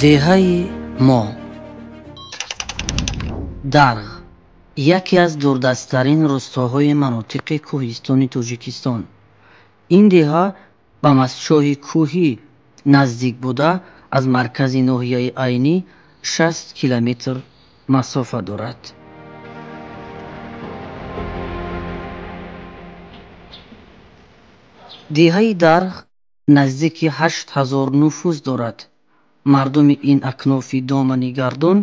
Деҳаи мо Дарғ яке аз дурдасттарин рустоҳои манотиқи кӯҳистони Тоҷикистон. Ин деҳа ба мастчоҳи кӯҳӣ наздик буда, аз маркази ноҳияи Айнӣ 60 километр масофа дорад. Деҳаи Дарғ наздики 8000 нуфуз дорад. Мардуми ин акнофи домани гардун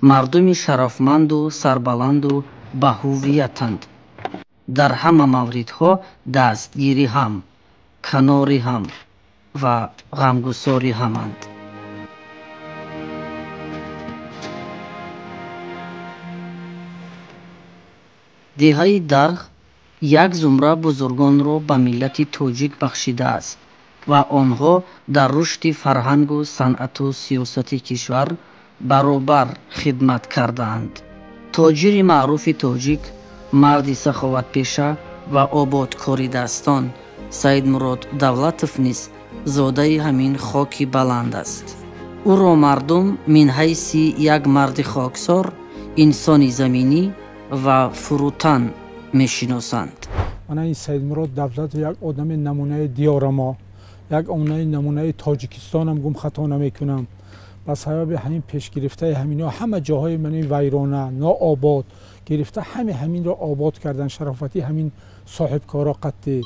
мардуми шарафманду сарбаланду баҳувиятанд. Дар ҳама мавридҳо дастгири ҳам, канори ҳам ва ғамгусори ҳаманд. Деҳаи Дарғ як зумра бузургонро ба миллати тоҷик бахшидааст ва онҳо дар рушди фарҳангу санъату сиёсати кишвар баробар хидмат кардаанд. Тоҷири маъруфи тоҷик, марди саховатпеша ва ободкори дастон Саидмурод Давлатов низ зодаи ҳамин хоки баланд аст. Ӯро мардум мин ҳайси як марди хоксор, инсони заминӣ ва фурӯтан мешиносанд. Мана ин Саидмурод Давлатов як одами намунаи диёра мо, як одами намунаи Тоҷикистонам, гум хато намекунам. Ба сабаби ҳамин пешгирифтаи ҳаминҳо ҳама ҷоҳои мани вайрона, нообод гирифта, ҳами ҳаминро обод кардан, шарофати ҳамин соҳибкоро қатъӣ.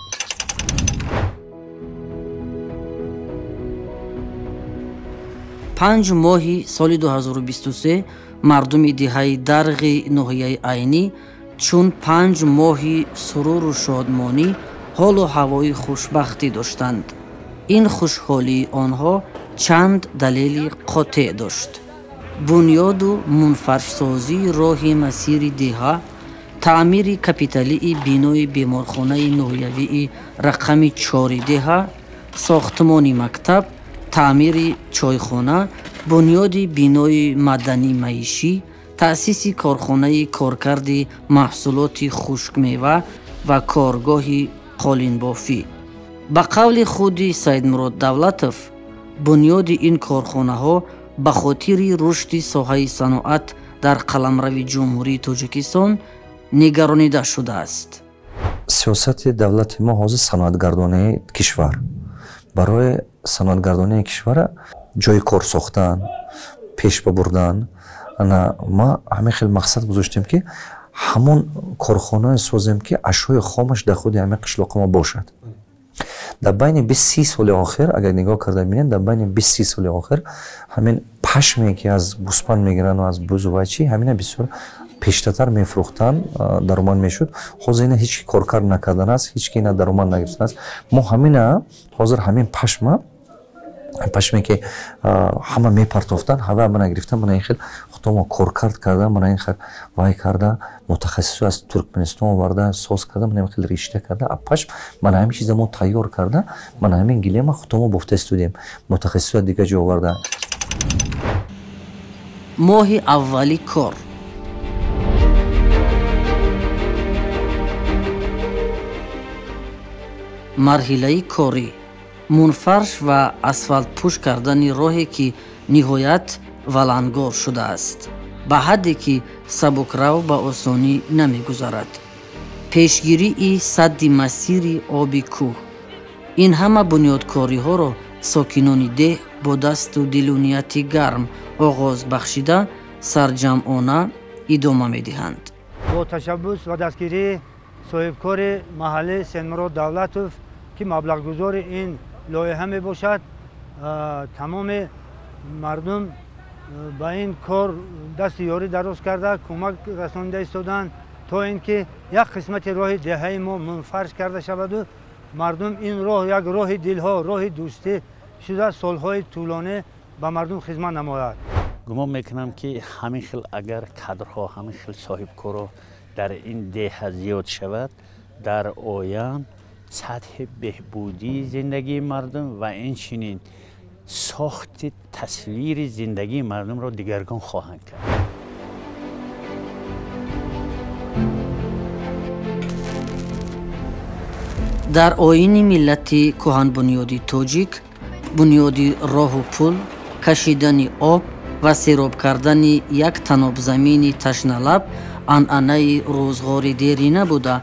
5 моҳи соли 2023 мардуми деҳаи Дарғи ноҳияи Айнӣ чун 5 моҳи суруру шодмонӣ ҳолу ҳавои хушбахтӣ доштанд. Ин хушҳолии онҳо чанд далели қотеъ дошт. Бунёду мунфаршсозии роҳи масири деҳа, таъмири капиталии бинои беморхонаи ноҳиявии рақами 4 деҳа, сохтмони мактаб, таъмири чойхона, бунёди бинои маданӣ маишӣ, таъсиси корхонаи коркарди маҳсулоти хушкмева ва коргоҳи қолинбофӣ. Ба қавли худи Саидмурод Давлатов, бунёди ин корхонаҳо ба хотири рушди соҳаи саноат дар қаламрави Ҷумҳурии Тоҷикистон нигаронида шудааст. Сиёсати давлати мо ҳозир саноатгардонии кишвар. Барои саноатгардонии кишвара ҷои кор сохтан, пеш бабурдан, ма ҳамин хел мақсад гузоштем, ки ҳамон корхонае созем, ки ашёи хомаш дар худи ҳамин қишлоқи мо бошад. Дар байни 20-30 соли охир, агар нигоҳ карда бинед, дар байни 20-30 соли охир ҳамин пашме, ки аз гӯспанд мегирану аз бузу ва чӣ, ҳамина бисёр пештатар мефурӯхтанд, даромад мешуд. Ҳозир ина ҳеҷ ки коркард накардан аст, ҳеҷ ки ина даромад нагирифтан аст. Мо ҳамина ҳозир ҳамин пашме, ки ҳама мепартофтанд, ҳава мана гирифтан, мана ин хел худомо коркард карда, мана ин хел вай карда, мутахассисо аз Туркманистон оварда, соз карда, мана ин хел ришта карда, а пашм мана ҳамин чиза мо тайёр карда, мана ҳамин гилема худомо бофта истодем, мутахассисо дигар ҷо оварда. Моҳи аввали кор. Марҳилаи корӣ: мунфарш ва асфалтпӯш кардани роҳе, ки ниҳоят валангор шудааст, ба ҳадде ки сабукрав ба осонӣ намегузарад. Пешгирии садди масири оби кӯҳ. Ин ҳама бунёдкориҳоро сокинони деҳ бо дасту дилу нияти гарм оғоз бахшида, сарҷамъона идома медиҳанд. Бо ташаббус ва дастгирии соҳибкори маҳаллӣ Саидмурод Давлатов, ки маблағгузори ин лоиҳа мебошад, тамоми мардум ба ин кор дасти ёрӣ дароз карда, кӯмак расонида истоданд, то ин ки як қисмати роҳи деҳаи мо мунфарш карда шаваду мардум ин роҳ як роҳи дилҳо, роҳи дӯстӣ шуда, солҳои тӯлонӣ ба мардум хизмат намояд. Гумон мекунам, ки ҳамин хел агар кадрҳо, ҳамин хел соҳибкоро дар ин деҳа зиёд шавад, дар оянд сатҳи беҳбудии зиндагии мардум ва инчунин сохти тасвири зиндагии мардумро дигаргун хоҳанд кард. Дар оини миллати кӯҳанбунёди тоҷик бунёди роҳу пул Кашидани об ва сероб кардани як танобзамини ташналаб анъанаи рӯзғори дерина буда,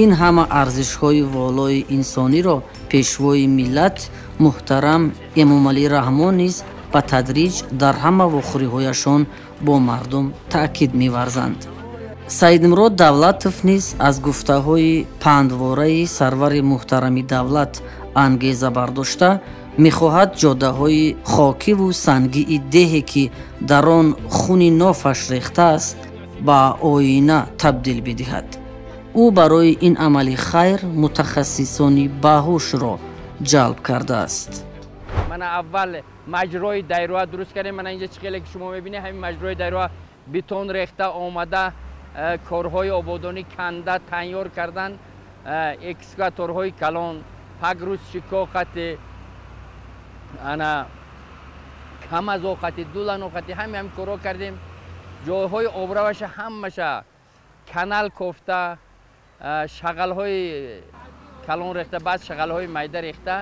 ин ҳама арзишҳои волои инсониро пешвои миллат муҳтарам Эмомалӣ Раҳмон низ ба тадриҷ дар ҳама вохӯриҳояшон бо мардум таъкид меварзанд. Саидмурод Давлатов низ аз гуфтаҳои пандвораи сарвари муҳтарами давлат ангеза бардошта, мехоҳад ҷодаҳои хокиву сангии деҳе, ки дар он хуни нофаш рехтааст, ба оина табдил бидиҳад. Ӯ барои ин амали хайр мутахассисони баҳушро ҷалб кардааст. Мана аввал маҷрои дайроа дуруст кардем. Мана инҷа чӣ хеле ки шумо мебинед, ҳамин маҷрои дайроа бетон рехта омада, корҳои ободонӣ канда тайёр кардан, экскаваторҳои калон, погрузчико қати, ана камазо қати, дулано қати, ҳами ҳами корҳо кардем. Ҷойҳои обраваша ҳамаша канал кофта, шағалҳои калон рехта, баъд шағалҳои майда рехта,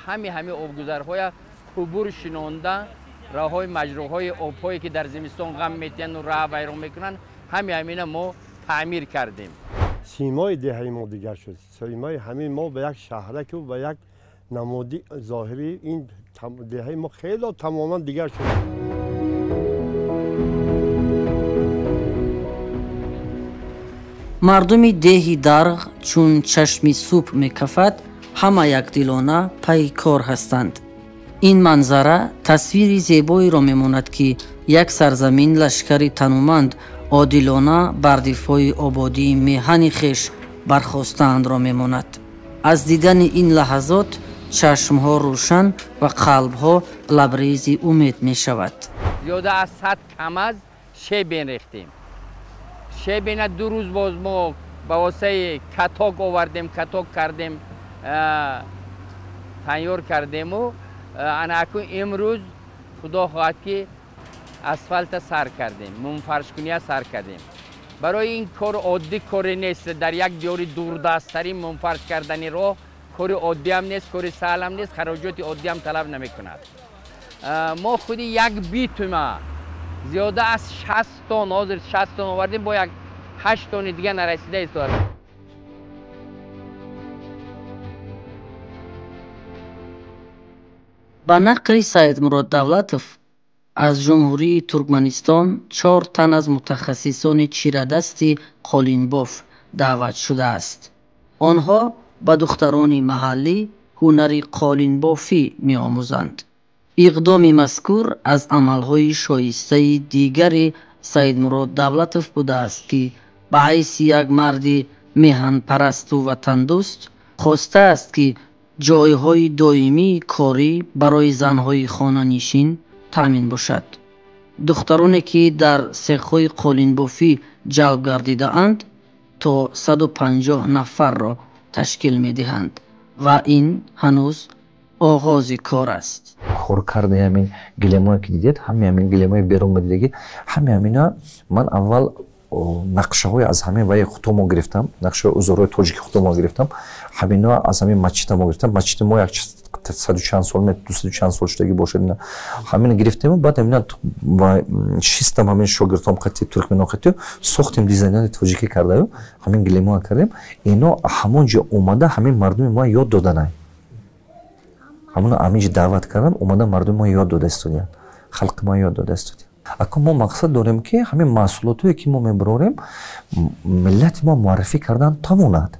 ҳами ҳами обгузарҳоя қубур шинонда, роҳҳои маҷроҳои обҳое ки дар зимистон ғам метиҳанду раҳ вайрон мекунанд, ҳами ҳамина мо таъмир кардем. Симои деҳаи мо дигар шуд. Симои ҳамин мо ба як шаҳраку ба як намуди зоҳирӣ ин деҳаи мо хело тамоман дигар шуд. Мардуми деҳи Дарғ чун чашми субҳ мекафад, ҳама якдилона пайи кор ҳастанд. Ин манзара тасвири зебоеро мемонад, ки як сарзамин лашкари тануманд одилона бар дифои ободии меҳани хеш бархостаандро мемонад. Аз дидани ин лаҳазот чашмҳо рӯшан ва қалбҳо лабрези умед мешавад. Зиёда аз 100 камаз шебен рехтем. Шебена 2 рӯз боз мо ба воситаи каток овардем, каток кардем, тайёр кардему ана акун имрӯз худо хоҳад ки асфалта сар кардем, мумфаршкуния сар кардем. Барои ин кор оддӣ коре нест. Дар як диёри дурдасттарин мумфарш кардани роҳ кори оддиам нест, кори саҳлам нест, хароҷоти оддиам талаб намекунад. Мо худи як битума зиёда аз 60 тон, ҳозир 60 тон овардем, бо як 8 тони дига нарасида исторад. Ба нақли Саидмурод Давлатов, аз Ҷумҳурии Туркманистон 4 тан аз мутахассисони чирадасти қолинбоф даъват шудааст. Онҳо ба духтарони маҳаллӣ ҳунари қолинбофӣ меомӯзанд. Иқдоми мазкур аз амалҳои шоистаи дигари Саидмурод Давлатов будааст, ки ба ҳайси як марди меҳанпарасту ватандӯст хостааст, ки ҷойҳои доимии корӣ барои занҳои хонанишин таъмин бошад. Духтароне, ки дар сехҳои қолинбофӣ ҷалб гардидаанд, то 150 нафарро ташкил медиҳанд ва ин ҳанӯз оғози кор аст. Кор кардаи ҳамин гилемое ки дидед, ҳамаи ҳамин гилемои берун дидагӣ, ҳамаи ҳамина ман аввал нақшаҳои аз ҳамин ваи худомо гирифтам, нақшаҳои узорҳои тоҷики худомо гирифтам, ҳамино аз ҳамин масҷида мо гирифтам. Масҷиди мо як саду чанд сол, дусаду чанд сол шудагӣ бошад, ина ҳамина гирифтему, баъд ҳамина шистам ҳамин шогирдҳом қати, туркмено қати сохтем, дизайнери тоҷикӣ кардаю ҳамин гилемоа кардем. Ино ҳамон ҷо омада ҳамин мардуми мо ёд доданай. Ҳамоно ҳамин ҷо даъват кардам, омада мардуми мо ёд дода истодиянд, халқи мо ёд дода истодиянд. Акун мо мақсад дорем, ки ҳамин маҳсулотое ки мо мебарорем, миллати мо муаррифӣ кардан тавонад.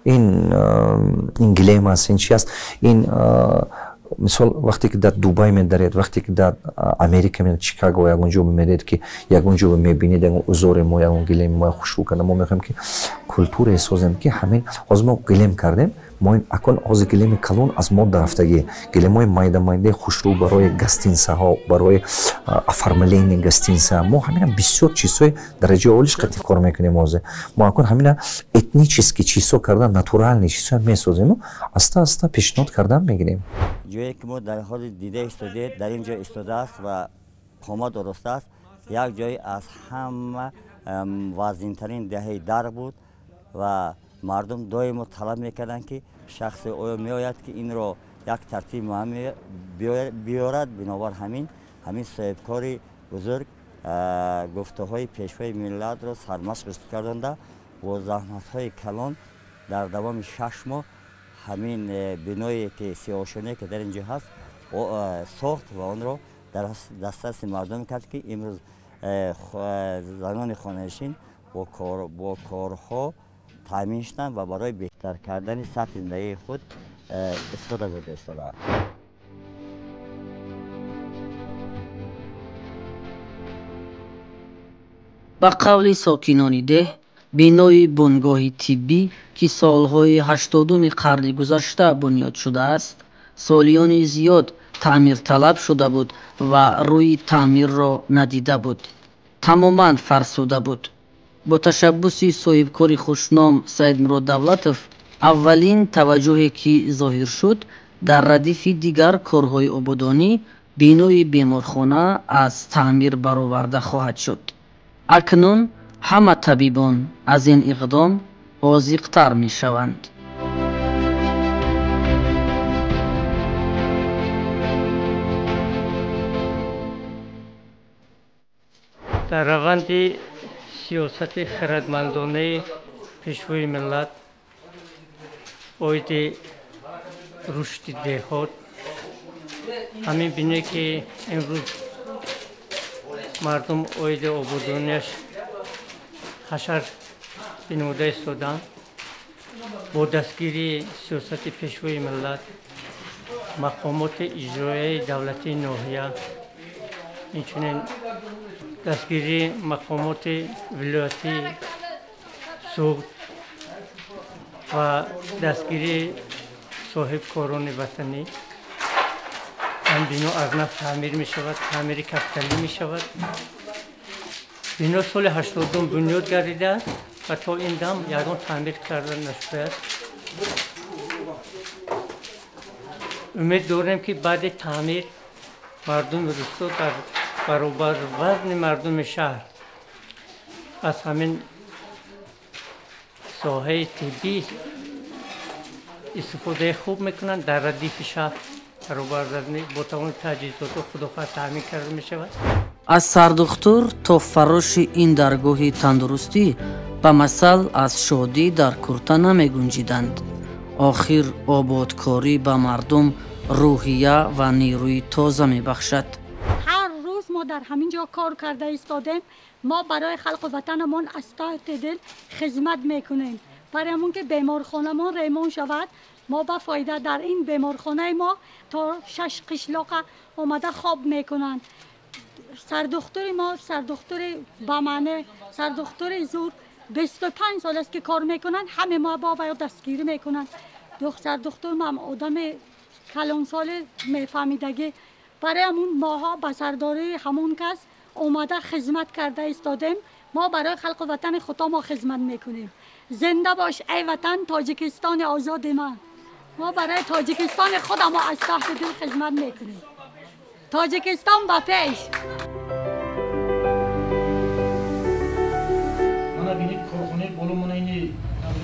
Ин гилем аст, ин чи аст, ин мисол вақте ки дар Дубай медаред, вақте ки дар Америка медаред, Чикаго ягон ҷо меред, ки ягон ҷо мебинед ягон узори мо, ягон гилеми мо хушрӯ карда, мо мехоҳем ки культурае созем, ки ҳамин ҳозир мо гилем кардем, мо акун ҳозир гилеми калон аз мо дарафтагӣ, гилемҳои майда майдаи хушрӯ барои гостиницаҳо, барои оформление гостиница, мо ҳамина бисёр чизҳои дараҷаи олиш қати кор мекунем ҳозир. Мо акун ҳамина этнический чизҳо кардан, натуральный чизҳо месозему, аста аста пешниҳод кардан мегирем. Ҷое ки мо дар ҳоли дида истодед, дар ин ҷо истодааст ва қомат оростааст, як ҷой аз ҳама вазнинтарин деҳаи Дарғ буд ва мардум доимо талаб мекарданд, ки шахсе оё меояд, ки инро як тартиби муҳим биёрад. Бинобар ҳамин соҳибкори бузург гуфтаҳои пешвои миллатро сармашқ гардонда бо заҳматҳои калон дар давоми 6 моҳ ҳамин биное ки сиёҳошонае ки дар ин ҷо ҳаст сохт ва онро дар дастраси мардум кард, ки имрӯз занони хонанишин бо корҳо таъмин шуданд ва барои беҳтар кардани сатҳи зиндагии худ истифода бурда истодаанд. Ба қавли сокинони деҳ, бинои бунгоҳи тиббӣ, ки солҳои 80-уми қарни гузашта бунёд шудааст, солиёни зиёд таъмирталаб шуда буд ва рӯи таъмирро надида буд, тамоман фарсуда буд. Бо ташаббуси соҳибкори хушном Саидмурод Давлатов аввалин таваҷҷӯҳе ки зоҳир шуд, дар радифи дигар корҳои ободонӣ бинои беморхона аз таъмир бароварда хоҳад шуд. Акнун ҳама табибон аз ин иқдом озиқтар мешаванд. Дар раванди сиёсати хирадмандонаи пешвои миллат оиди рушди деҳот, ҳамин биное ки имрӯз мардум оиди ободонияш ҳашар бинмуда истоданд, бо дастгирии сиёсати пешвои миллат, мақомоти иҷроияи давлатии ноҳия, инчунин дастгирии мақомоти вилоятии Суғд ва дастгирии соҳибкорони ватанӣ, ин бино аз нав таъмир мешавад, таъмири капиталӣ мешавад. Бино соли 82 бунёд гардидааст ва то ин дам ягон таъмир карда нашудааст. Умед дорем, ки баъди таъмир мардуми русто дар баробар вазни мардуми шаҳр аз ҳамин соҳаи тиббӣ истифодаи хуб мекунанд. Дар радифи шаҳр баробар вазни бо тамоми таҷҳизоту худохоҳ таъмин карда мешавад. Аз сардухтур то фароши ин даргоҳи тандурустӣ ба масал аз шодӣ дар курта намегунҷиданд. Охир ободкорӣ ба мардум рӯҳия ва нерӯи тоза мебахшад. Ҳар рӯз мо дар ҳамин ҷо кор карда истодем. Мо барои халқу ватанамон аз таҳти дил хизмат мекунем. Барои ҳамон ки беморхонамон ремон шавад, мо ба фоида дар ин беморхонаи мо то 6 қишлоқа омада хоб мекунанд. Сардухтури мо сардухтури ба маъне, сардухтури зур, 25 сол аст ки кор мекунанд, ҳаме мо бо вай дастгирӣ мекунанд. Сардухтур ҳам одами калонсоли мефаҳмидагӣ. Барои ҳамун моҳо ба сардории ҳамон кас омада хизмат карда истодем. Мо барои халқу ватани худо мо хизмат мекунем. Зинда бош эй ватан, Тоҷикистони озоди ман. Мо барои Тоҷикистони худа мо аз таҳти дил хизмат мекунем. Тоҷикистон ба пеш.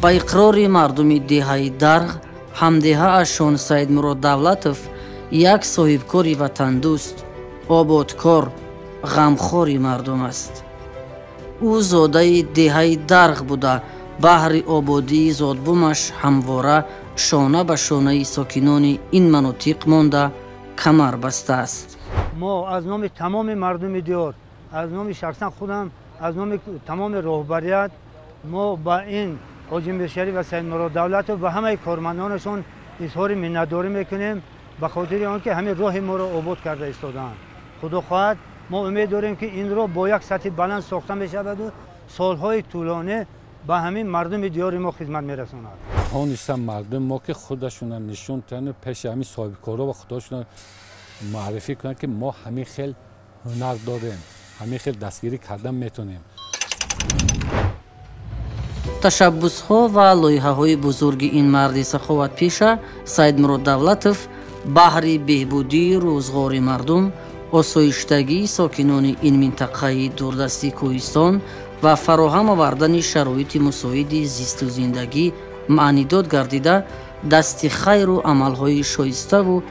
Ба иқрори мардуми деҳаи Дарғ, ҳамдеҳаашон Саидмурод Давлатов як соҳибкори ватандӯст, ободкор, ғамхори мардум аст. Ӯ зодаи деҳаи Дарғ буда, баҳри ободии зодбумаш ҳамвора шона ба шонаи сокинони ин манотиқ монда камар бастааст. Мо аз номи тамоми мардуми диёр, аз номи шахсан худам, аз номи тамоми роҳбарият, мо ба ин ҳоҷи Миршариф ва Саидмурод Давлатов ва ҳамаи кормандонашон изҳори миннатдорӣ мекунем ба хотири он ки ҳамин роҳи моро обод карда истодаанд. Худо хоҳад, мо умед дорем, ки ин роҳ бо як сатҳи баланд сохта мешаваду солҳои тӯлонӣ ба ҳамин мардуми диёри мо хизмат мерасонад. Тонистан мардуми мо ки худашона нишон диҳанд, пеши ҳамин соҳибкорҳо ва худошона муаррифӣ кунанд, ки мо ҳамин хел ҳунар дорем, ҳамин хел дастгирӣ кардан метавонем. Ташаббусҳо ва лоиҳаҳои бузурги ин марди саховатпеша Саидмурод Давлатов баҳри беҳбудии рӯзғори мардум, осоиштагии сокинони ин минтақаи дурдасти кӯҳистон ва фароҳам овардани шароити мусоиди зисту зиндагӣ маънидод гардида, Дасти хайру амалҳои шоиставу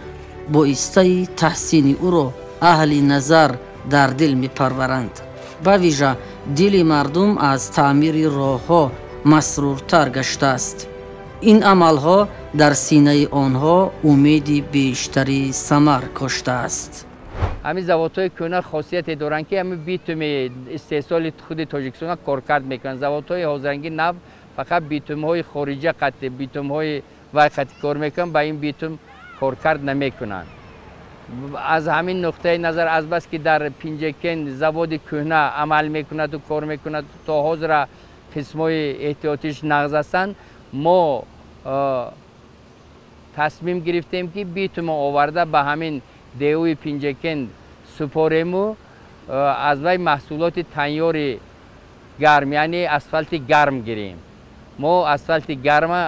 боистаи таҳсини ӯро аҳли назар дар дил мепарваранд. Ба вижа дили мардум аз таъмири роҳҳо масруртар гаштааст. Ин амалҳо дар синаи онҳо умеди бештари самар коштааст. Ҳамин заводҳои кӯҳна хосияте доранд, ки ҳамин битуми истеҳсоли худи Тоҷикистона коркард мекунанд. Заводҳои ҳозирангӣ нав фақат битумҳои хориҷа қатъи битумҳои вай қатъи кор мекунанд, ба ин битум коркард намекунанд. Аз ҳамин нуқтаи назар, азбаски дар Пинҷакент заводи кӯҳна амал мекунаду кор мекунад, то ҳозира қисмҳои эҳтиётиш нағз ҳастанд, мо тасмим гирифтем, ки битума оварда ба ҳамин деҳуи Пинҷакент супорему аз вай маҳсулоти тайёри гарм, яъне асфалти гарм гирем. Мо асфалти гарма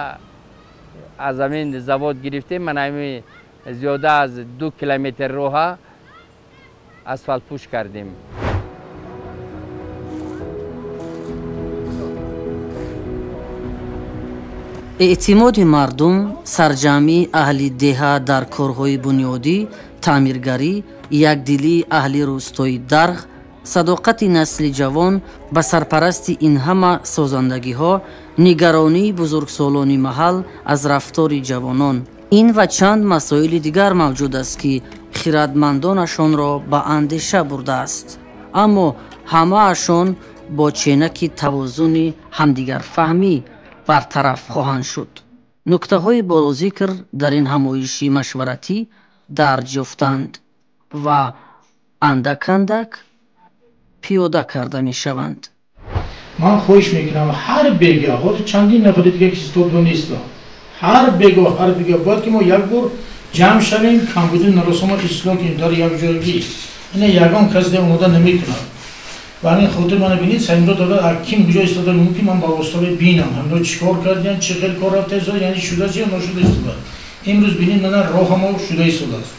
аз ҳамин завод гирифтем. Ман ҳамин зиёда аз 2 километр роҳа асфалтпӯш кардем. Эътимоди мардум, сарҷамъии аҳли деҳа дар корҳои бунёдӣ, таъмиргарӣ, якдилии аҳли рӯстои Дарғ, садоқати насли ҷавон ба сарпарасти ин ҳама созандагиҳо, нигаронии бузургсолони маҳал аз рафтори ҷавонон, ин ва чанд масоили дигар мавҷуд аст, ки хиратмандонашонро ба андеша бурдааст. Аммо ҳамаашон бо ченаки тавозуни ҳамдигарфаҳмӣ бартараф хоҳанд шуд. Нуктаҳои болозикр дар ин ҳамоиши машваратӣ дарҷ ёфтанд ва андак-андак пиёда карда мешаванд. Ман хоҳиш мекунам, ҳар бега, ҳозир чандин нафари дига ки истодо нестам, ҳар бего, ҳар бега бояд ки мо як бор ҷамъ шавем, камбуди нарасомо ислоҳ кунем дар якҷоягӣ. Ина ягон кас де омода намекунад. Ба ҳамин хотир мана бинед, Саидмурод Давлат ким куҷо истода, мумкин ман ба воситаи бинам ҳамдо чӣ кор кардиян, чӣ хел кор рафта истода, яъне шудааст ё ношуда истода. Имрӯз бинед, мана роҳамо шуда истодааст.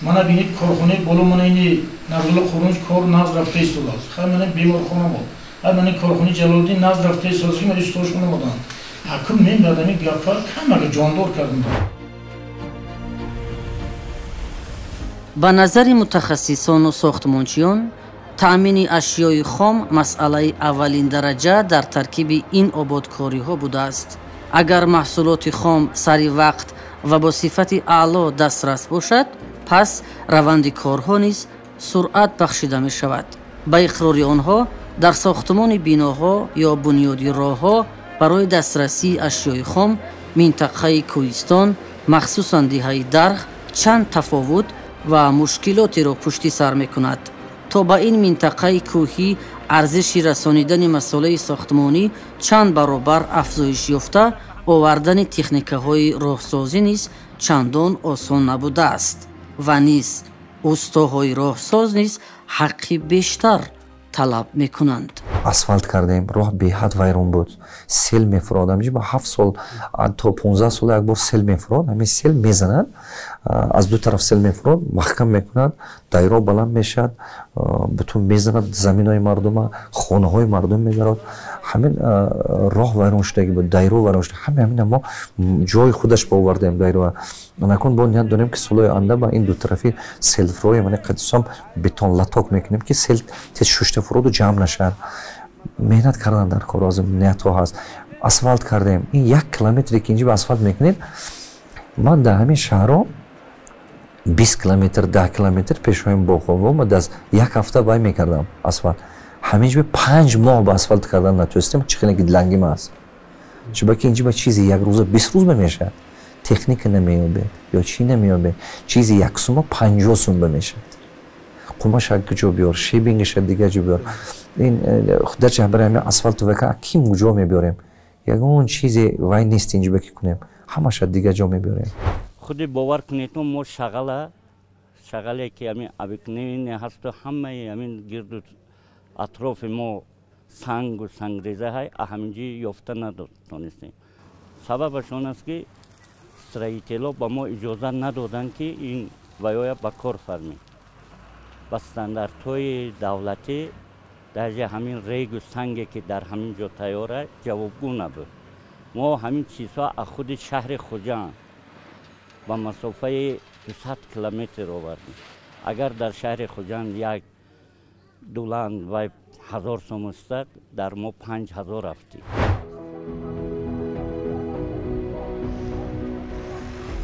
Мана бинед, корхонаи боло, мана ини Нарзулло Қурунҷ кор нағз рафта истодааст. Хай мана беморхона буд, хай мана корхонаи Ҷалолиддин нағз рафта истодааст, ки мана устодшон омаданд. Ҳакм мен баъд ҳамин гапҳо камака ҷондор кардам. Ба назари мутахассисону сохтмончиён, таъмини ашёи хом масъалаи аввалин дараҷа дар таркиби ин ободкориҳо будааст. Агар маҳсулоти хом сари вақт ва бо сифати аъло дастрас бошад, пас раванди корҳо низ суръат бахшида мешавад. Ба иқрори онҳо, дар сохтмони биноҳо ё бунёди роҳҳо барои дастрасии ашёи хом минтақаи кӯҳистон, махсусан деҳаи Дарғ, чанд тафовут ва мушкилотеро пушти сар мекунад. То ба ин минтақаи кӯҳӣ арзиши расонидани масолаи сохтмонӣ чанд баробар афзоиш ёфта, овардани техникаҳои роҳсозӣ низ чандон осон набудааст ва низ устоҳои роҳсоз низ ҳаққи бештар талаб мекунанд. Асфалт кардем, роҳ беҳад вайрон буд, сел мефурод. Ҳаминҷо ба 7 сол то 15 сол як бор сел мефурод. Ҳамин сел мезанад, аз ду тараф сел мефурод, маҳкам мекунад, дайро баланд мешавад, бутун мезанад заминои мардума, хонаҳои мардум мебарад. Ҳамин роҳ вайрон шудагӣ буд, дайро вайрон шуда. Ҳамин ҳамина мо ҷои худаш ба овардем дайро. Накун бо ният дорем, ки солҳои оянда ба ин дутарафи селфрои мана қадисом бетон латок мекунем, ки сел тез шушта фуроду ҷамъ нашавад. Меҳнат кардан дар кор лозим, ниятҳо ҳаст. Асфалт кардем. Ин 1 километре ки инҷо ба асфалт мекунед, ман дар ҳамин шаҳрҳо 20 километр, 10 километр пешоим боғҳо ма даст як ҳафта вай мекардам асфалт. Ҳаминҷо ба 5 моҳ ба асфалт кардан натонистем, чӣ хеле ки дилангим аст. Чунки инҷо ба чизи як рӯза 20 рӯз мешавад. Техника намеёбед ё чӣ намеёбед, чизи як сума 50 сум ба мешавад. Қумаша куҷо биёр, шебингиша дигар ҷо биёр. Ин дарча барои ҳамин асфалту вака ким куҷо мебиёрем? Ягон чизе вай нест инҷо ба ки кунем, ҳамаша дигар ҷо мебиёрем. Худи бовар кунед, мо шағале ки ҳамин обыкновенный ҳасту, ҳамаи ҳамин гирду атрофи мо сангу сангреза ҳай, ҳаминҷо ёфта надонистем. Сабабаш он аст, ки строителҳо ба мо иҷоза надоданд, ки ин ваёя ба кор фармем. Ба стандартҳои давлатӣ даже ҳамин регу санге ки дар ҳамин ҷо тайёр аст, ҷавобгӯ набуд. Мо ҳамин чизҳо аз худи шаҳри Хуҷанд ба масофаи 200 километр овардем. Агар дар шаҳри Хуҷанд як дуланд ва 1000 сом устад, дар мо 5000 рафтем.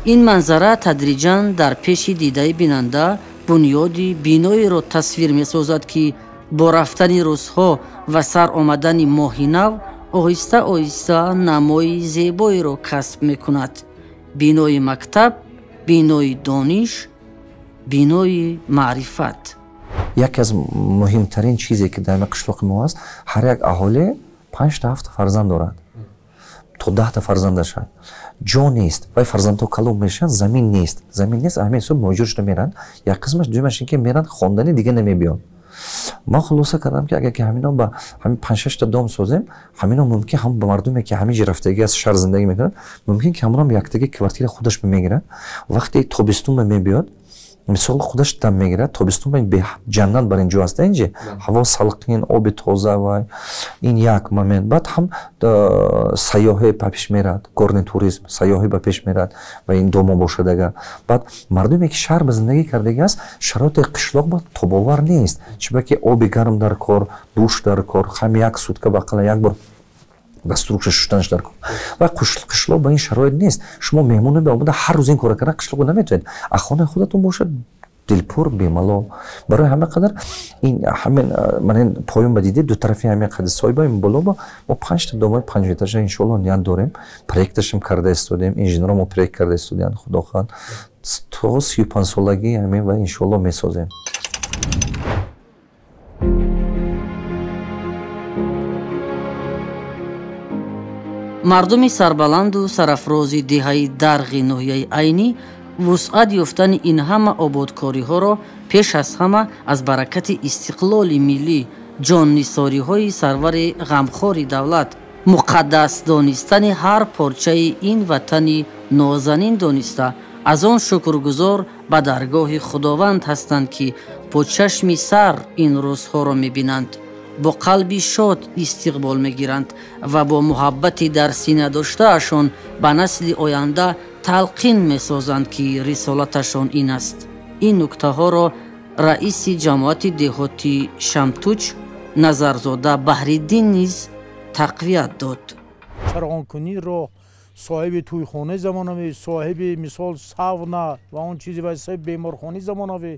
Ин манзара тадриҷан дар пеши дидаи бинанда бунёди биноеро тасвир месозад, ки бо рафтани рӯзҳо ва сар омадани моҳи нав оҳиста оҳиста намои зебоеро касб мекунад. Бинои мактаб, бинои дониш, бинои маърифат. Яке аз муҳимтарин чизе, ки дар қишлоқи мо аст, ҳар як аҳолӣ 5 та 7 фарзанд дорад, то 10 та фарзандашанд. Ҷо нест, вай фарзандҳо калон мешаванд, замин нест, замин нест. Ҳамин ҳисоб муҳоҷир шуда меранд. Як қисмаш, дуюмаш ин ки меранд хондани, дига намебиёнд. Ман хулоса кардам, ки агар ки ҳамино ба ҳамин панҷшашта дом созем, ҳамино мумкин ҳам ба мардуме, ки ҳамин ҷи рафтагӣ аз шаҳр зиндагӣ мекунанд, мумкин ки ҳамонам яктаги квартира худаш мегирад. Вақте тобистон мебиёд, мисол, худаш дам мегирад. Тобистон ҷаннат бар ин ҷо аст, инҷи ҳаво салқин, оби тоза. Вай ин як момент. Баъд ҳам сайёҳӣ ба пеш мерад, горный туризм, сайёҳӣ ба пеш мерад ва ин домо бошад агар. Баъд мардуме, ки шаҳр ба зиндагӣ кардагӣ аст, шароити қишлоқ ба тобовар нест, чунки оби гарм дар кор, душ дар кор, ҳам як сутка ба ақалла як бор дастурукша шуштанаш дар кор. Ва қишлоқ ба ин шароит нест. Шумо меҳмоне ба омада, ҳар рӯз ин кора кардан қишлоқо наметавонед. А хонаи худатон бошад, дилпур, бемалол. Барои ҳама қадар ин ҳамин ман ин поён ба дидед, ду тарафи ҳамин қади соҳиба, ин боло ба мо панҷта домои панҷэтажа иншоалло ният дорем, проекташам карда истодем, инженерро мо проект карда истодианд. Худо хоҳад, то 35-солагии ҳамин ва иншоалло месозем. Мардуми сарбаланду сарафрози деҳаи Дарғи ноҳияи Айнӣ вусъат ёфтани ин ҳама ободкориҳоро пеш аз ҳама аз баракати истиқлоли миллӣ, ҷоннисориҳои сарвари ғамхори давлат, муқаддас донистани ҳар порчаи ин ватани нозанин дониста, аз он шукргузор ба даргоҳи Худованд ҳастанд, ки бо чашми сар ин рӯзҳоро мебинанд, бо қалби шод истиқбол мегиранд ва бо муҳаббати дар сина доштаашон ба насли оянда талқин месозанд, ки рисолаташон ин аст. Ин нуктаҳоро раиси ҷамоати деҳоти Шамтуч Назарзода Баҳриддин низ тақвият дод. Чароғонкуниро соҳиби тӯйхонаи замонавӣ, соҳиби, мисол, савна ва он чизе, ва соҳиби беморхонаи замонавӣ,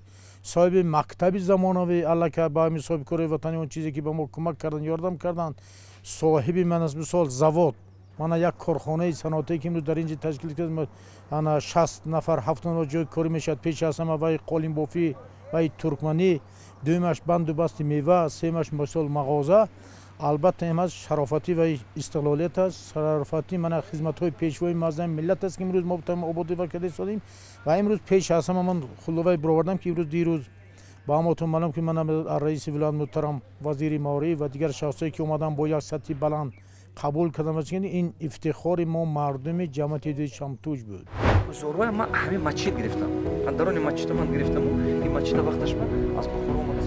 соҳиби мактаби замонавӣ, аллакай ба ҳамин соҳибкори ватанӣ, он чизе ки ба мо кӯмак карданд, ёрдам карданд, соҳиби ман аст, мисол, завод, мана як корхонаи саноатие, ки имрӯз дар ин ҷо ташкил кард, ана 60 нафар, 70 нафар ҷои корӣ мешавад. Пеш аз ҳама вай қолинбофӣ, вай туркманӣ, дуюмаш банду басти мева, сеюмаш, мисол, мағоза. Албатта, ин аст шарофатӣ ва истиқлолият аст, шарофатӣ мана хизматҳои пешвои муаззами миллат аст, ки имрӯз мо ободӣ карда истодем. Ва имрӯз пеш аз ҳама ман хулловаи баровардам, ки имрӯз, дирӯз ба ҳаматон маълум, ки ман раиси вилоят муҳтарам, вазири маориф ва дигар шахсое, ки омаданд, бо як сатҳи баланд қабул кардам. Ин ифтихори мо мардуми ҷамоати Шамтуҷ буд. Зорвая ман ҳамин масҷид гирифтам, дарони масҷида ман гирифтаму ин масҷида вақташ ман аз Бухоро омада.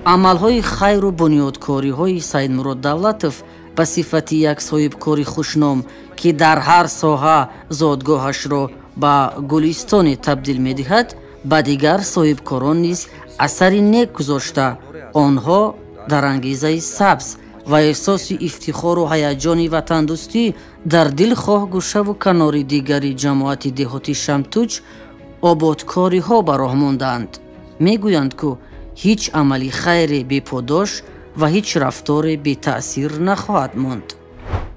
Амалҳои хайру бунёдкориҳои Саидмурод Давлатов ба сифати як соҳибкори хушном, ки дар ҳар соҳа зодгоҳашро ба гулистоне табдил медиҳад, ба дигар соҳибкорон низ асари нек гузошта, онҳо дар ангезаи сабз ва эҳсоси ифтихору ҳаяҷони ватандӯстӣ дар дилхоҳ гӯшаву канори дигари ҷамоати деҳоти Шамтуҷ ободкориҳо ба роҳ мондаанд. Мегӯянд, ку ҳеҷ амали хайре беподош ва ҳеҷ рафторе бетаъсир нахоҳад монд.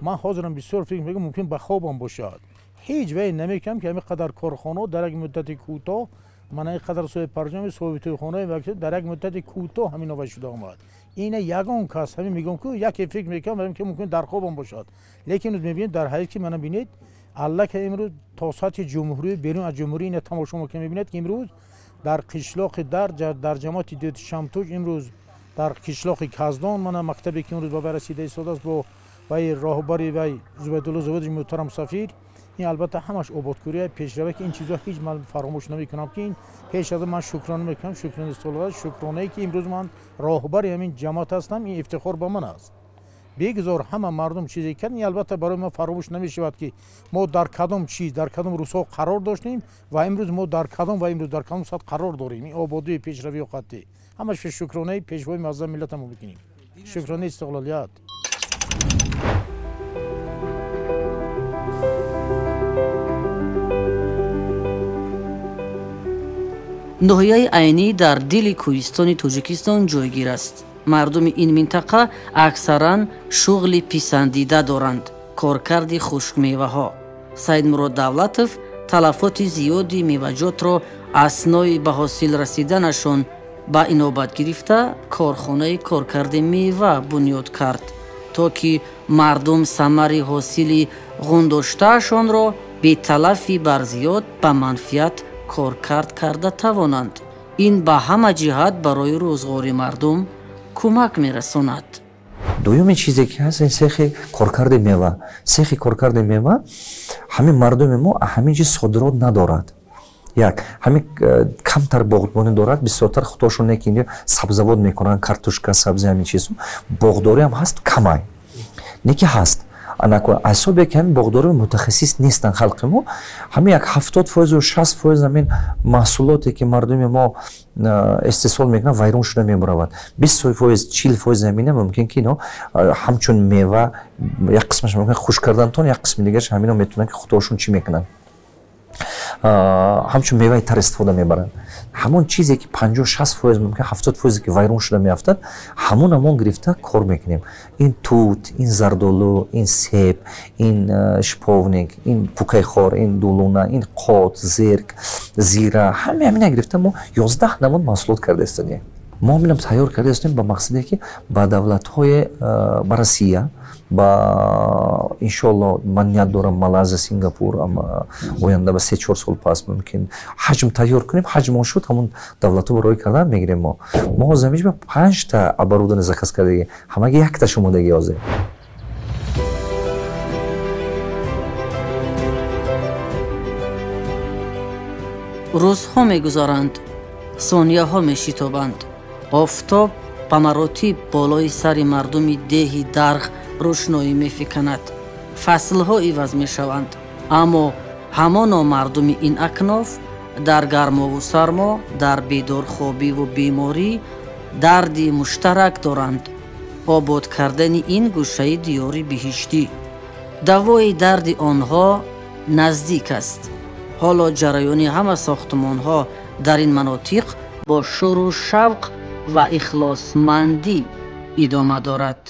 Ман ҳозирам бисёр фикр мекунам, мумкин ба хобам бошад, ҳеҷ вай намекунам, ки ҳамин қадар корхонаҳо дар як муддати кӯтоҳ, мана ин қадар соҳиби парҷами, соҳиби тӯйхонаи дар як муддати кӯтоҳ ҳамин ова шуда омад. Ина ягон кас ҳамин мегӯям, ку яке фикр мекунам, ки мумкин дар хобам бошад, лекин имрӯз мебинед, дар ҳаёт, ки мана бинед, аллака имрӯз то сатҳи ҷумҳурӣ, берун аз ҷумҳурӣ ина тамошо мекунем. Мебинед, ки имрӯз дар қишлоқи дар ҷамоати деҳоти Шамтуҷ, имрӯз дар қишлоқи Каздон, мана мактабе, ки имрӯз ба вай расида истодааст, бо вай роҳбари вай Зубайдулло Зубайдович муҳтарам сафир. Ин албатта ҳамаш ободкория, пешравӣ, ки ин чизҳо ҳеҷ ман фаромӯш намекунам, ки ин пеш аз ман шукрона мекунам, шукрони истиқлол, шукронае, ки имрӯз ман роҳбари ҳамин ҷамоат ҳастам. Ин ифтихор ба ман аст. Бегузор ҳама мардум чизе кард, ин албатта барои мо фаромӯш намешавад, ки мо дар кадом чиз, дар кадом рӯзҳо қарор доштем ва имрӯз мо дар кадом ва имрӯз дар кадом сатҳ қарор дорем. Ин ободию пешравию хаттӣ ҳамаш шукронаи пешвои муаззами миллатамо бикунем, шукронаи истиқлолият. Ноҳияи Айнӣ дар дили кӯҳистони Тоҷикистон ҷойгир аст. Мардуми ин минтақа аксаран шуғли писандида доранд – коркарди хушкмеваҳо. Саидмурод Давлатов талафоти зиёди меваҷотро аснои ба ҳосил расиданашон ба инобат гирифта, корхонаи коркарди мева бунёд кард, то ки мардум самари ҳосили ғундоштаашонро беталафи барзиёд ба манфиат коркард карда тавонанд. Ин ба ҳама ҷиҳат барои рӯзғори мардум кӯмак мерасонад. Дуюми чизе ки ҳаст, ин сехи коркарди мева. Сехи коркарди мева ҳамин мардуми мо ҳамин чиз содирот надорад. Як ҳамин камтар боғбонӣ дорад, бисёртар худошон не ки инҷо сабзавот мекунанд, картошка, сабзи, ҳамин чизо. Боғдорӣ ҳам ҳаст, камай. Не ки ҳаст. Анако ҳисобе ки ҳамин боғдорӣ мутахассис нестанд халқи мо, ҳамин як 70% 60% ҳамин маҳсулоте ки мардуми мо истеҳсол мекунанд, вайрон шуда мебаравад. 20%, 40% ҳамина мумкин ки ино ҳамчун мева як қисмаш мумкин хушк кардантон, як қисми дигараш ҳамино метавонанд ки худошон чӣ мекунанд, ҳамчун меваи тар истифода мебаранд. Ҳамон чизе ки 50-60% мумкин 70% ки вайрон шуда меафтад, ҳамон ҳамон гирифта кор мекунем. Ин тут, ин зардолу, ин себ, ин шиповник, ин пукайхор, ин дулуна, ин қот, зерк, зира, ҳама ҳамина гирифта мо 11 намуд маҳсулот карда истодем. Мо ҳаминам тайёр карда истодем ба мақсаде ки ба давлатҳои, ба Россия, ба иншоалло ман ният дорам Малайзия, Сингапур, оянда ба 3-4 сол пас мумкин ҳаҷм тайёр кунем. Ҳаҷм он шуд, ҳамон давлатҳо барои кардан мегирем мо. Мо ҳозир ҳаминҷо 5та оборудование заказ кардагӣ, ҳамаги якташ омодагӣ ҳозир. Рӯзҳо мегузаранд, сонияҳо мешитобанд. Офтоб ба маротиб болои сари мардуми деҳи Дарғ рӯшноӣ мефиканад. Фаслҳо иваз мешаванд, аммо ҳамоно мардуми ин акноф дар гармову сармо, дар бедорхобиву беморӣ дарди муштарак доранд. Обод кардани ин гӯшаи диёри биҳиштӣ. Давои дарди онҳо наздик аст. Ҳоло ҷараёни ҳама сохтмонҳо дар ин манотиқ бо шуру шавқ ва ихлосмандӣ идома дорад.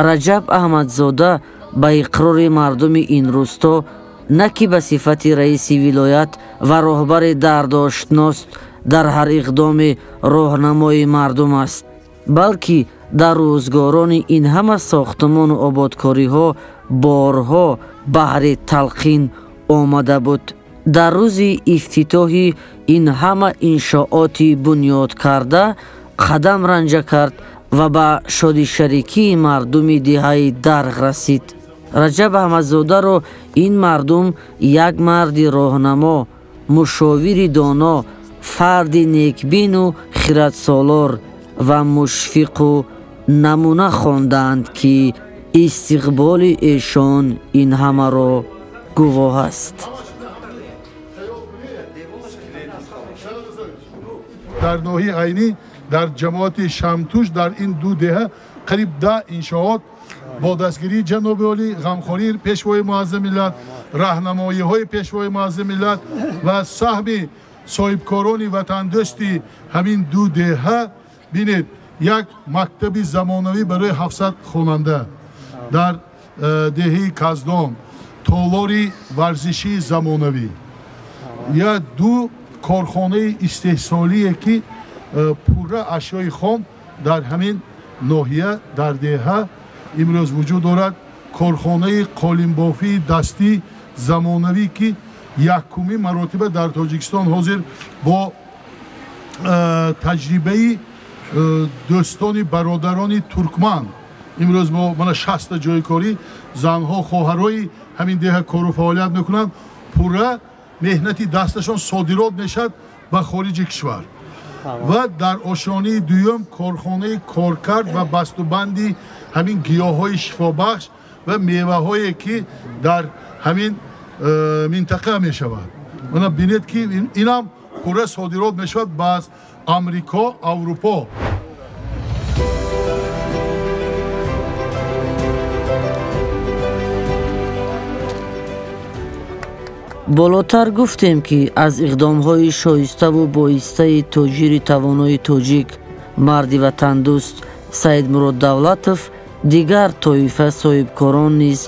Раҷаб Аҳмадзода ба иқрори мардуми ин рӯсто на ки ба сифати раиси вилоят ва роҳбари дардоштност дар ҳар иқдоми роҳнамои мардум аст, балки дар рӯзгорони ин ҳама сохтмону ободкориҳо борҳо баҳри талқин омада буд. Дар рӯзи ифтитоҳи ин ҳама иншооти бунёд карда қадам ранҷа кард ва ба шодишарикии мардуми деҳаи Дарғ расид. Раҷаб Аҳмадзодаро ин мардум як марди роҳнамо, мушовири доно, Фарди некбину хиратсолор ва мушфиқу намуна хондаанд, ки истиқболи эшон ин ҳамаро гувоҳ аст. Дар ноҳияи Айнӣ, дар ҷамоати Шамтуш, дар ин ду деҳа қариб 10 иншоот бо дастгирии ҷаноби олӣ, ғамхории Пешвои муаззами миллат, раҳнамоиҳои Пешвои муаззами миллат ва саҳми соҳибкорони ватандӯсти ҳамин ду деҳа, бинед, як мактаби замонавӣ барои 700 хонанда дар деҳаи Каздон, толори варзишии замонавӣ, я ду корхонаи истеҳсолие, ки пурра ашёи хом дар ҳамин ноҳия, дар деҳа имрӯз вуҷуд дорад, корхонаи қолинбофии дастӣ замонавӣ, ки якумин маротиба дар Тоҷикистон ҳозир бо таҷрибаи дӯстони бародарони туркман имрӯз мо мана 60 ҷойи корӣ, занҳо, хоҳарои ҳамин деҳа кору фаъолият мекунанд, пурра меҳнати дасташон содирот мешавад ба хориҷи кишвар. Ва дар ошёнаи дуюм корхонаи коркард ва бастубанди ҳамин гиёҳҳои шифобахш ва меваҳое, ки дар ҳамин минтақа мешавад. Мана бинед, ки инам пурра содирот мешавад ба Амрико, Аврупо. Болотар гуфтем, ки аз иқдомҳои шоиставу боистаи тоҷири тавонои тоҷик, марди ватандӯст Саидмурод Давлатов дигар тоифа соҳибкорон низ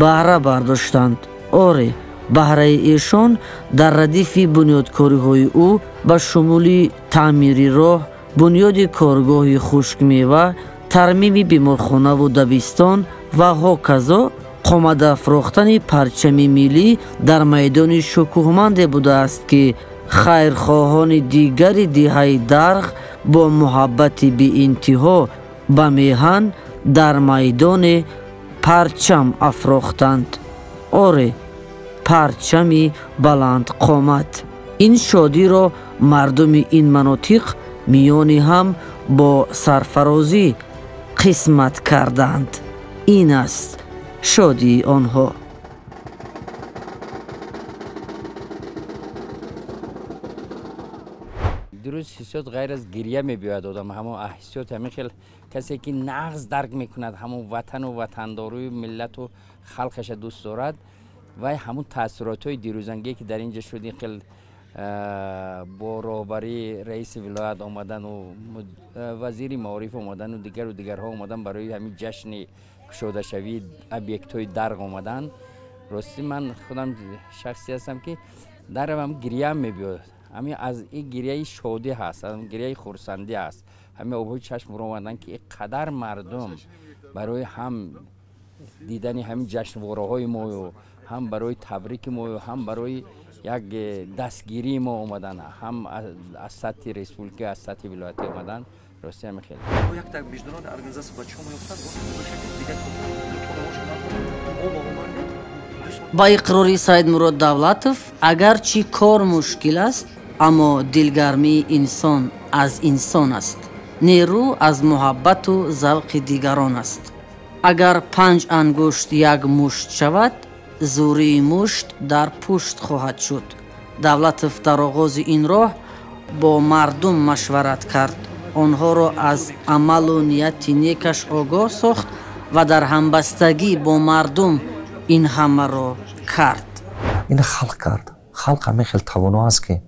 баҳра бардоштанд. Оре, баҳраи эшон дар радифи бунёдкориҳои ӯ ба шумули таъмири роҳ, бунёди коргоҳи хушкмева, тармими беморхонаву дабистон ва ҳоказо қомадафрохтани парчами миллӣ дар майдони шукӯҳманде будааст, ки хайрхоҳони дигари деҳаи Дарғ бо муҳаббати беинтиҳо ба меҳан дар майдоне парчам афрохтанд. Оре, парчами баландқомат. Ин шодиро мардуми ин манотиқ миёни ҳам бо сарфарозӣ қисмат карданд. Ин аст шодии онҳо. Дуруст, ҳиссиёт ғайр аз гирья мебиёяд одам. Ҳамон ҳиссиёт, ҳамин хел касе ки нағз дарк мекунад ҳамон ватану ватандорую миллату халқаша дӯст дорад, вай ҳамон таассуротҳои дирӯзангие, ки дар ин ҷо шуд, ин хел бо роҳбарии раиси вилоят омадану вазири маориф омадану дигару дигарҳо омадан барои ҳамин ҷашни кушодашавии объектҳои Дарғ омадан. Ростӣ, ман худам шахсе ҳастам, ки дарам гирьяам мебиёд. Ҳамин аз ин гирьяи шодӣ ҳаст, гирьяи хурсандӣ ҳаст. Ҳамин обҳои чашм омадан, ки ин қадар мардум барои ҳам дидани ҳамин ҷашнвораҳои мою, ҳам барои табрики мою, ҳам барои як дастгирии мо омадан, ҳам аз сатҳи республика, аз сатҳи вилоятӣ омадан. Ростӣ, ҳамин хел. Ба иқрори Саидмурод Давлатов, агарчи кор мушкил аст, аммо дилгармии инсон аз инсон аст, нерӯ аз муҳаббату завқи дигарон аст. Агар 5 ангушт як мушт шавад, зӯрии мушт дар пушт хоҳад шуд. Давлатов дар оғози ин роҳ бо мардум машварат кард, онҳоро аз амалу нияти некаш огоҳ сохт ва дар ҳамбастагӣ бо мардум ин ҳамаро кард. Ин халқ кард. Халқ ҳамин хел тавоно аст, ки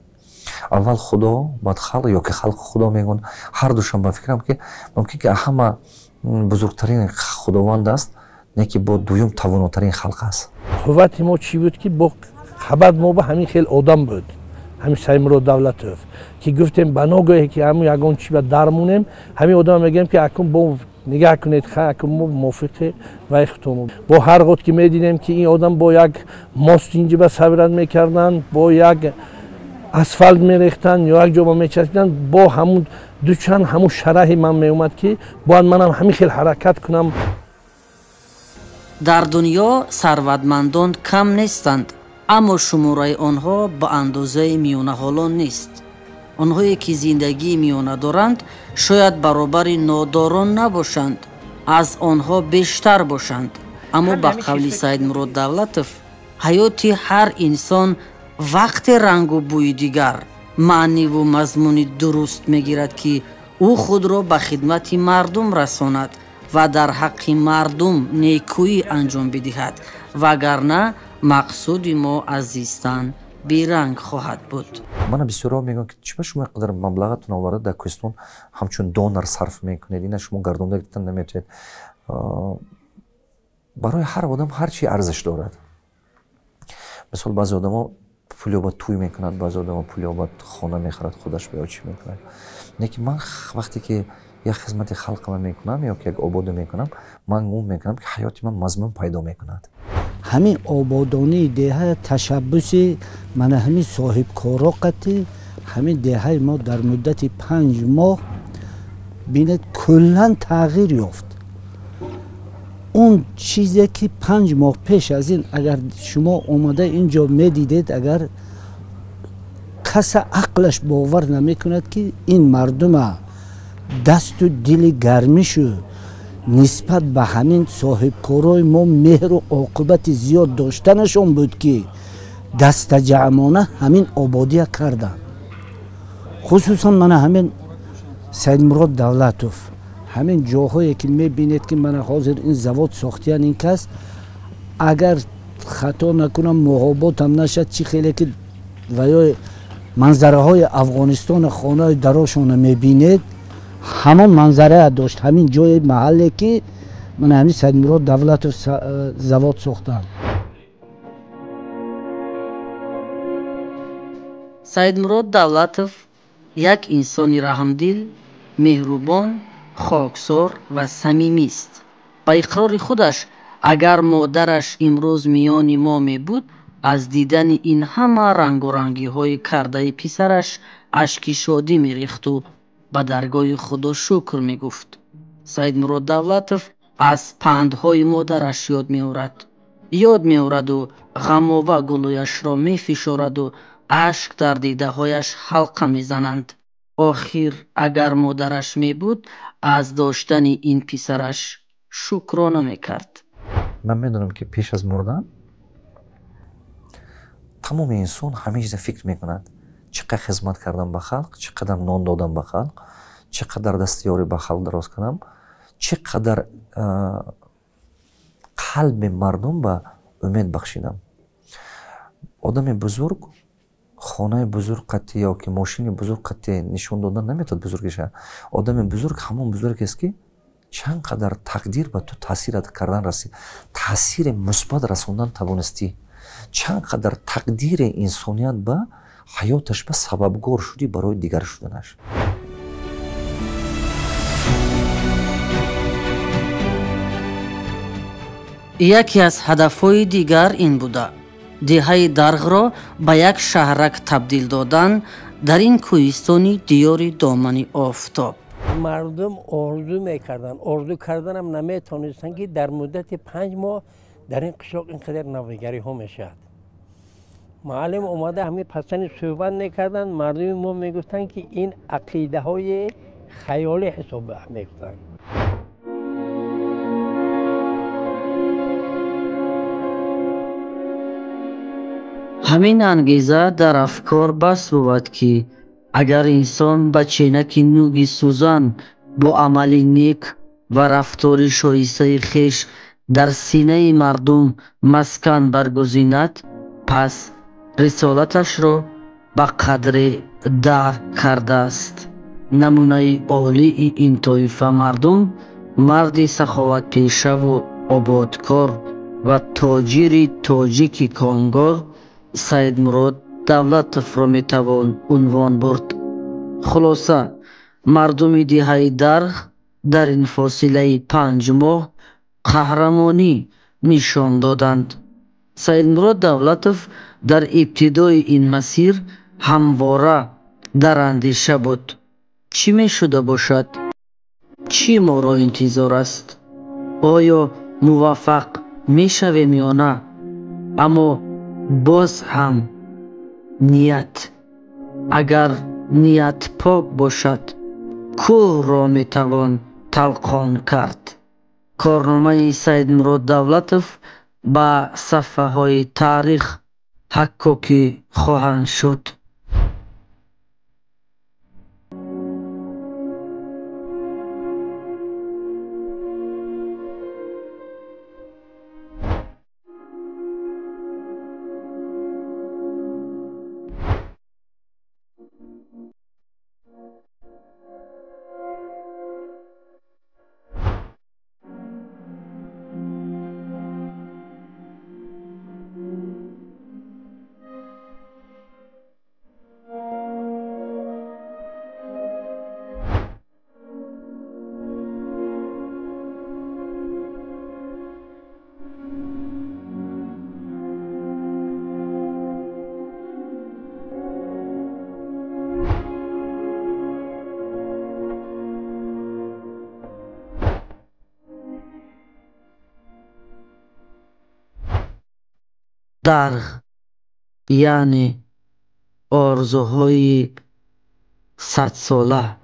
аввал Худо, баъд халқ, ё ки халқу Худо мегӯянд. Ҳар душам ба фикрам, ки мумкин ки ҳама бузургтарин Худованд аст, не ки бо дуюм тавонотарин халқ аст. Қуввати мо чӣ буд, ки бо хабар мо ба ҳамин хел одам буд, ҳамин Саидмурод Давлатов, ки гуфтем ба ногоҳе ки ҳамин ягон чӣ ба дармонем, ҳамин одам мегӯем, ки акун бо нигаҳ кунед, акун мо мувофиқи вай худтон. Бо ҳар ғот ки медидем, ки ин одам бо як мост инҷи ба сабрат мекарданд, бо як асфалт мерехтанд ё як ҷо ба мечаспиданд, бо ҳамун дучанд ҳамун шараҳи ман меомад, ки бояд манам ҳамин хел ҳаракат кунам. Дар дунё сарватмандон кам нестанд, аммо шумораи онҳо ба андозаи миёнаҳолон нест. Онҳое ки зиндагии миёна доранд, шояд баробари нодорон набошанд, аз онҳо бештар бошанд. Аммо ба қавли Саидмурод Давлатов, ҳаёти ҳар инсон вақте рангу бӯи дигар, маъниву мазмуни дуруст мегирад, ки ӯ худро ба хидмати мардум расонад ва дар ҳаққи мардум некӯӣ анҷом бидиҳад, вагарна мақсуди мо аз зистан беранг хоҳад буд. Мана бисёрҳо мегӯянд, ки чиба шумо инқадар маблағатон оварда дар Кӯҳистон ҳамчун донор сарф мекунед, ина шумо гардонда гирифтан наметавонед. Барои ҳар одам ҳар чи арзиш дорад. Мисол, баъзе одамо пул ёбад тӯй мекунад, баъзе одамо пул ёбад хона мехарад, худаш ё чӣ мекунад. Лекин ман вақте ки як хизмати халқама мекунам ё ки як ободо мекунам, ман гумон мекунам, ки ҳаёти ман мазмун пайдо мекунад. Ҳамин ободонии деҳа ташаббуси мана ҳамин соҳибкоро қати ҳамин деҳаи мо дар муддати 5 моҳ бинед куллан тағйир ёфт. Он чизе ки 5 моҳ пеш аз ин агар шумо омада инҷо медидед, агар каса ақлаш бовар намекунад, ки ин мардума дасту дили гармишу нисбат ба ҳамин соҳибкорои мо меҳру оқибати зиёд доштанашон буд, ки дастаҷамъона ҳамин ободия карданд. Хусусан мана ҳамин Саидмурод Давлатов, ҳамин ҷоҳое ки мебинед, ки мана ҳозир ин завод сохтиян ин кас, агар хато накунам, муҳоботам нашад, чӣ хеле ки ва ё манзараҳои Афғонистона хонаи дарошона мебинед, ҳамон манзарая дошт ҳамин ҷои маҳалле ки мана ҳамин Саидмурод Давлатов завод сохтанд. Саидмурод Давлатов як инсони раҳмдил, меҳрубон, хоксор ва самимист. Ба иқрори худаш, агар модараш имрӯз миёни мо мебуд, аз дидани ин ҳама рангорангиҳои кардаи писараш ашки шодӣ мерехту ба даргоҳи Худо шукр мегуфт. Саидмурод Давлатов аз пандҳои модараш ёд меорад. Ёд меораду ғамова гулӯяшро мефишораду ашк дар дидаҳояш ҳалқа мезананд. Охир агар модараш мебуд, аз доштани ин писараш шукрона мекард. Ман медонам, ки пеш аз мурдан тамоми инсон ҳамин чиза фикр мекунад: чӣ қадр хизмат кардам ба халқ, чӣ қадар нон додам ба халқ, чӣ қадар дасти ёрӣ ба халқ дароз кардам, чӣ қадар қалби мардум ба умед бахшидам. Одами бузург хонаи бузург қатъи ё ки мошини бузург қатъи нишон додан наметавонад бузургиша. Одами бузург ҳамон бузургест, ки чанд қадар тақдир ба ту таъсир кардан расид, таъсири мусбат расондан тавонистӣ, чанд қадар тақдири инсоният ба ҳаёташ ба сабабгор шудӣ барои дигар шуданаш. Яке аз ҳадафҳои дигар ин буда: деҳаи Дарғро ба як шаҳрак табдил додан дар ин кӯҳистони диёри домани офтоб. Мардум орзу мекарданд, орзу карданам наметавонистанд, ки дар муддати 5 моҳ дар ин қишлоқ ин қадар навигариҳо мешавад. Муаллим омада ҳамин пасани суҳбат мекарданд, мардуми мо мегуфтанд, ки ин ақидаҳои хаёлӣ ҳисоб мекунанд. Ҳамин ангеза дар афкор бас бувад, ки агар инсон ба ченаки нуги сӯзан бо амали нек ва рафтори шоистаи хеш дар синаи мардум маскан баргузинад, пас рисолаташро ба қадре дарк кардааст. Намунаи олии ин тоифа мардум марди саховатпешаву ободкор ва тоҷири тоҷики конгор Саидмурод Давлатовро метавон унвон бурд. Хулоса, мардуми деҳаи Дарғ дар ин фосилаи 5 моҳ қаҳрамонӣ нишон доданд. Саидмурод Давлатов дар ибтидои ин масир ҳамвора дар андеша буд. Чӣ мешуда бошад? Чӣ моро интизор аст? Оё муваффақ мешавем ё на? Аммо боз ҳам ният. Агар ният пок бошад, кӯҳро метавон талқон кард. Корномаи Саидмурод Давлатов ба сафҳаҳои таърих ҳаккокӣ хоҳанд шуд. Дарғ, яъне орзуҳои садсола.